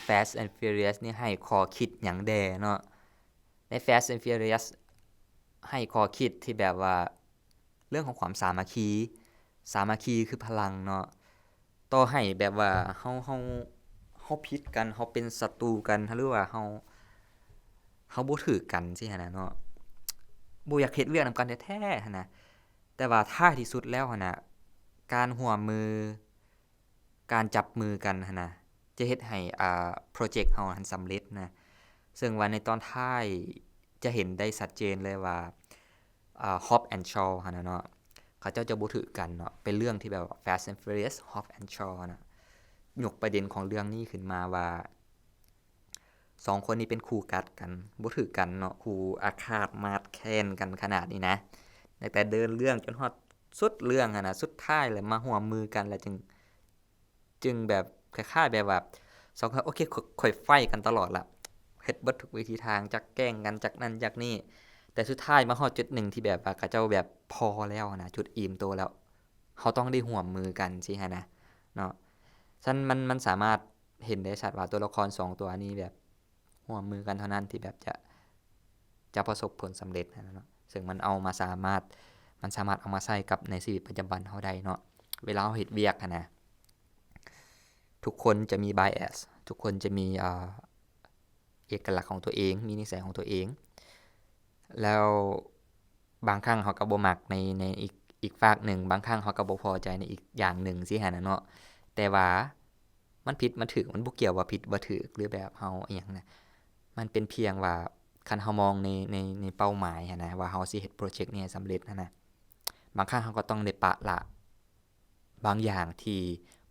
Fast and Furious ນີ້ໃຫ້ຂໍ້ຄິດຫຍັງແດ່ເນາະ. ໃນ Fast and Furious ໃຫ້ຂໍ້ຄິດທີ່ແບບວ່າເລື່ອງຂອງຄວາມສາມັກຄີ, ສາມັກຄີຄືພະລັງເນາະ. ຕໍ່ໃຫ້ແບບວ່າເຮົາ ເຮົາ ເຮົາຜິດກັນ, ເຮົາເປັນສັດຕູກັນ ຫຼືວ່າເຮົາ ເຮົາບໍ່ຖືກກັນຊີ້ຫັ້ນນະເນາະ, ບໍ່ຢາກເຮັດວຽກນຳກັນແທ້ໆຫັ້ນນະ, ແຕ່ວ່າທ້າຍທີ່ສຸດແລ້ວຫັ້ນນະ ການຮ່ວມມື ການຈັບມືກັນຫັ້ນນະ ຈະເຮັດໃຫ້ ອ່າ ໂປຣເຈັກເຮົາຫັ້ນສຳເລັດນະ. ເຊິ່ງວ່າໃນຕອນທ້າຍຈະເຫັນໄດ້ຊັດເຈນເລີຍວ່າ ອ່າ Hobbs and Shaw ຫັ້ນນະເນາະ ເຂົາເຈົ້າຈະບໍ່ຖືກກັນເນາະ, ເປັນເລື່ອງທີ່ແບບວ່າ Fast and Furious Hobbs and Shaw ນະ ຍົກປະເດັນຂອງເລື່ອງນີ້ຂຶ້ນມາວ່າ ສອງຄົນນີ້ເປັນຄູ່ກັດກັນ ບໍ່ຖືກກັນເນາະ, ຄູ່ອາຄາດມາດແຄ້ນກັນຂະໜາດນີ້ນະ, ຕັ້ງແຕ່ເດີນເລື່ອງຈົນຮອດສຸດເລື່ອງຫັ້ນນະ, ສຸດທ້າຍແລ້ວມາຮ່ວມມືກັນ ແລ້ວຈຶ່ງ ຈຶ່ງແບບຄ້າຍໆແບບວ່າສອງຄົນ ໂອເຄ ຄ່ອຍ ຄ່ອຍໄຟກັນຕະຫຼອດລະ, ເຮັດເບິດທຸກວິທີທາງ, ຈັກແກ້ງກັນ, ຈັກນັ້ນຈັກນີ້, ແຕ່ສຸດທ້າຍມາຮອດຈຸດໜຶ່ງທີ່ແບບວ່າເຂົາເຈົ້າແບບພໍແລ້ວຫັ້ນນະ, ຈຸດອີ່ມໂຕແລ້ວ, ເຮົາຕ້ອງໄດ້ຮ່ວມມືກັນຊີ້ຫັ້ນນະເນາະ. ຊັ້ນມັນ ມັນສາມາດເຫັນໄດ້ຊັດວ່າຕົວລະຄອນສອງຕົວນີ້ແບບ ຮ່ວມມືກັນເທົ່ານັ້ນທີ່ແບບຈະ ຈະປະສົບຜົນສຳເລັດຫັ້ນນະເນາະ. ເຊິ່ງມັນເອົາມາສາມາດ ມັນສາມາດເອົາມາໃຊ້ກັບໃນຊີວິດປະຈຳວັນເຮົາໄດ້ເນາະ. ເວລາເຮົາເຮັດວຽກຫັ້ນນະ ທຸກຄົນຈະມີ bias ທຸກຄົນຈະມີ ເອີ ເອກະລັກຂອງຕົວເອງ, ມີນິໄສຂອງຕົວເອງ, ແລ້ວ ບາງຄັ້ງເຮົາກໍບໍ່ມັກໃນ ໃນອີກ ອີກຟາກໜຶ່ງ, ບາງຄັ້ງເຮົາກໍບໍ່ພໍໃຈໃນອີກຢ່າງໜຶ່ງຊີ້ຫັ້ນນະເນາະ. ແຕ່ວ່າມັນຜິດມັນຖືກ ມັນບໍ່ກ່ຽວວ່າຜິດວ່າຖືກ ຫຼືແບບເຮົາອີ່ຫຍັງນະ, ມັນເປັນພຽງວ່າຄັນເຮົາມອງໃນ ໃນ ໃນເປົ້າໝາຍຫັ້ນນະ ວ່າເຮົາຊິເຮັດໂປຣເຈັກນີ້ໃຫ້ສຳເລັດຫັ້ນນະ, ບາງຄັ້ງເຮົາກໍຕ້ອງໄດ້ປະລະ ບາງຢ່າງທີ່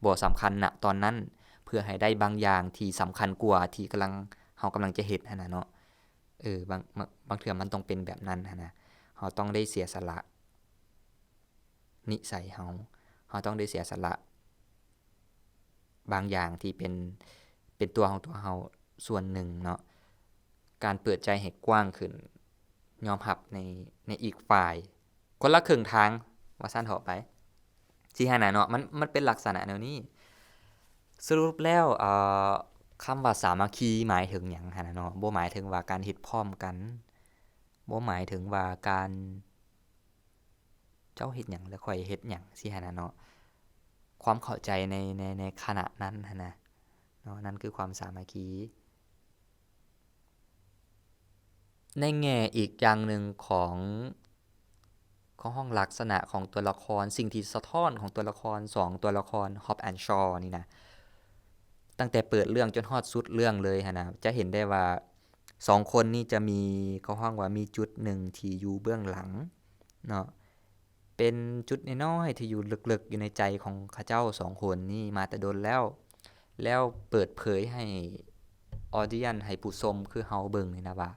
ບໍ່ສຳຄັນນະຕອນນັ້ນ ເພື່ອໃຫ້ໄດ້ບາງຢ່າງທີ່ສຳຄັນກວ່າທີ່ກຳລັງ ເຮົາກຳລັງຈະເຮັດຫັ້ນນະເນາະ. ເອີ ບາງ ບາງ ບາງເທື່ອມັນຕ້ອງເປັນແບບນັ້ນຫັ້ນນະ, ເຮົາຕ້ອງໄດ້ເສຍສະຫຼະນິໄສເຮົາ, ເຮົາຕ້ອງໄດ້ເສຍສະຫຼະບາງຢ່າງທີ່ເປັນ ເປັນຕົວຂອງຕົວເຮົາສ່ວນໜຶ່ງເນາະ. ການເປີດໃຈໃຫ້ກວ້າງຂຶ້ນ, ຍອມຮັບໃນ ໃນອີກຝ່າຍ, ຄົນລະເຄິ່ງທາງວ່າຊັ້ນເຖາະໄປ ຊີ້ຫັ້ນນະເນາະ, ມັນ ມັນເປັນລັກສະນະແນວນີ້. ສະຫຼຸບແລ້ວ ເອີ ຄຳວ່າສາມັກຄີໝາຍເຖິງຫຍັງຫັ້ນນະເນາະ? ບໍ່ໝາຍເຖິງວ່າການເຮັດພ້ອມກັນ, ບໍ່ໝາຍເຖິງວ່າການ ເຈົ້າເຮັດຫຍັງແລ້ວຂ້ອຍເຮັດຫຍັງ ຊີ້ຫັ້ນນະເນາະ, ຄວາມເຂົ້າໃຈໃນ ໃນ ໃນຂະນະນັ້ນຫັ້ນນະເນາະ, ນັ້ນຄືຄວາມສາມັກຄີ. ໃນແງ່ອີກຢ່າງໜຶ່ງຂອງ ຂອງຫ້ອງລັກສະນະຂອງຕົວລະຄອນ, ສິ່ງທີ່ສະທ້ອນຂອງຕົວລະຄອນ ສອງຕົວລະຄອນ Hobbs and Shaw ນີ້ນະ, ຕັ້ງແຕ່ເປີດເລື່ອງຈົນຮອດສຸດເລື່ອງເລີຍຫັ້ນນະ, ຈະເຫັນໄດ້ວ່າສອງຄົນນີ້ຈະມີ ເຂົາຮ້ອງວ່າມີຈຸດໜຶ່ງທີ່ຢູ່ເບື້ອງຫຼັງເນາະ, ເປັນຈຸດນ້ອຍໆທີ່ຢູ່ເລິກໆຢູ່ໃນໃຈຂອງເຂົາເຈົ້າສອງຄົນນີ້ມາແຕ່ດົນແລ້ວ. ແລ້ວເປີດເຜີຍໃຫ້ audience ໃຫ້ຜູ້ຊົມຄືເຮົາເບິ່ງນີ້ນະວ່າ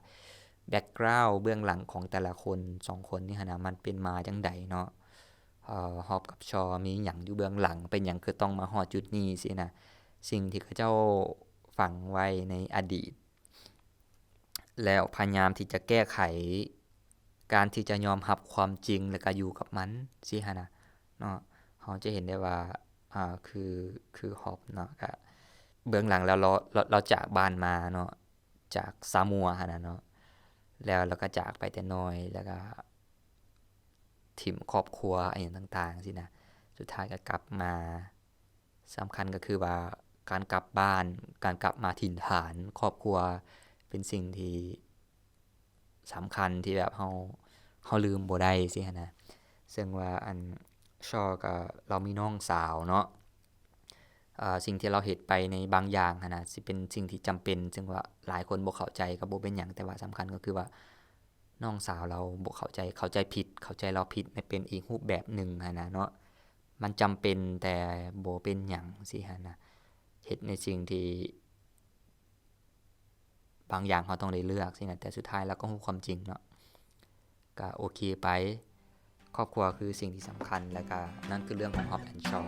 background ເບື້ອງຫຼັງຂອງແຕ່ລະຄົນສອງຄົນນີ້ຫັ້ນນະ ມັນເປັນມາຈັ່ງໃດເນາະ, ເອີ Hobbs ກັບ Shaw ມີຫຍັງຢູ່ເບື້ອງຫຼັງ, ເປັນຫຍັງຄືຕ້ອງມາຮອດຈຸດນີ້ຊີ້ນະ. ສິ່ງທີ່ເຂົາເຈົ້າຝັງໄວ້ໃນອະດີດ ແລ້ວພະຍາຍາມທີ່ຈະແກ້ໄຂ ການທີ່ຈະຍອມຮັບຄວາມຈິງ ແລ້ວກະຢູ່ກັບມັນຊີ້ຫັ້ນນະເນາະ. ເຮົາຈະເຫັນໄດ້ວ່າ ອ່າ ຄື ຄື Hobbs ເນາະ ກະເບື້ອງຫຼັງແລ້ວ ລາວ ລາວ ລາວຈາກບ້ານມາເນາະ, ຈາກຊາມົວຫັ້ນນະເນາະ, ແລ້ວລາວກະຈາກໄປແຕ່ນ້ອຍ ແລ້ວກະຖິ້ມຄອບຄົວ ອີ່ຫຍັງຕ່າງໆຊີ້ນະ, ສຸດທ້າຍກະກັບມາ. ສຳຄັນກໍຄືວ່າການກັບບ້ານ, ການກັບມາຖິ່ນຖານຄອບຄົວ ເປັນສິ່ງທີ່ສຳຄັນທີ່ແບບເຮົາ ເຮົາລືມບໍ່ໄດ້ຊີ້ຫັ້ນນະ. ເຊິ່ງວ່າອັນ Shaw ກໍລາວມີນ້ອງສາວເນາະ, ເອີ ສິ່ງທີ່ລາວເຮັດໄປໃນບາງຢ່າງຫັ້ນນະ ຊິເປັນສິ່ງທີ່ຈຳເປັນ, ເຊິ່ງວ່າຫຼາຍຄົນບໍ່ເຂົ້າໃຈກໍບໍ່ເປັນຫຍັງ, ແຕ່ວ່າສຳຄັນກໍຄືວ່າ ນ້ອງສາວລາວບໍ່ເຂົ້າໃຈ, ເຂົ້າໃຈຜິດ, ເຂົ້າໃຈລາວຜິດໃນເປັນອີກຮູບແບບໜຶ່ງຫັ້ນນະເນາະ. ມັນຈຳເປັນແຕ່ບໍ່ເປັນຫຍັງຊີ້ຫັ້ນນະ, ເຮັດໃນສິ່ງທີ່ບາງຢ່າງເຮົາຕ້ອງໄດ້ເລືອກຊີ້ນະ, ແຕ່ສຸດທ້າຍລາວກໍຮູ້ຄວາມຈິງເນາະ, ກະໂອເຄໄປ. ຄອບຄົວຄືສິ່ງທີ່ສຳຄັນ, ແລ້ວກະນັ້ນຄືເລື່ອງຂອງ Hobbs and Shaw.